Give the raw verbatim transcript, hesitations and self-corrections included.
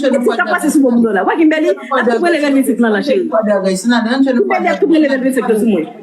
Mizik k ap pase sou bò moun nan la. Wè Kimberly, ap koupe level mizik lan la, cheri. Kimberly ap koupe level mizik lan sou mwen.